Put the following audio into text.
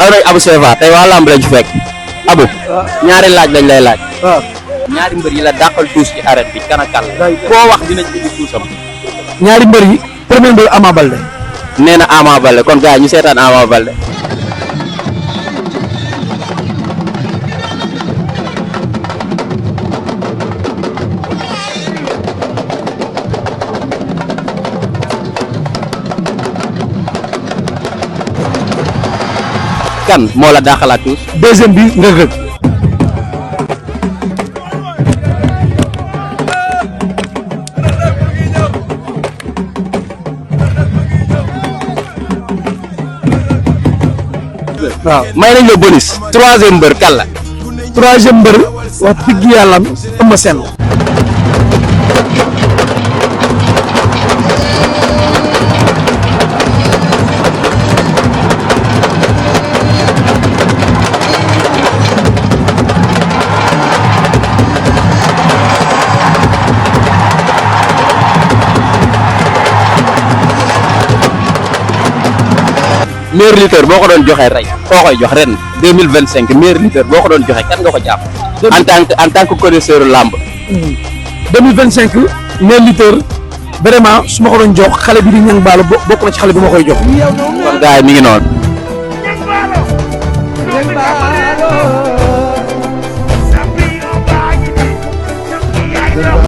aw nañ Abou Seva tey waa lamb lañ fi fekk Abou ñaari laaj lañ lay laaj ñaari mbër yi la dàqal tuus ci arène bi kan ak kan la koo wax dinañ indi tuusam ñaari mbër yi premier mbër Ama Baldé nee na Ama Baldé kon gars ñu seetaan Ama Baldé kan moo la dàqalaat tuus deuxième bi Reug Reug waaw may nañ la bonus troisième mbër kan la troisième mbër wax dëgg yàlla Eumeu Sène meilleur lutteur boo ko doon joxe rey koo koy jox ren 2025 meilleur lutteur boo ko doon joxe kan nga ko jàpp en tant que connaisseur lamb 2025 meilleur lutteur vraiment su ma ko doon jox xale bi di ñang baalo bokk na ci xale bi ma koy jox kon gars yi mi ngi noonu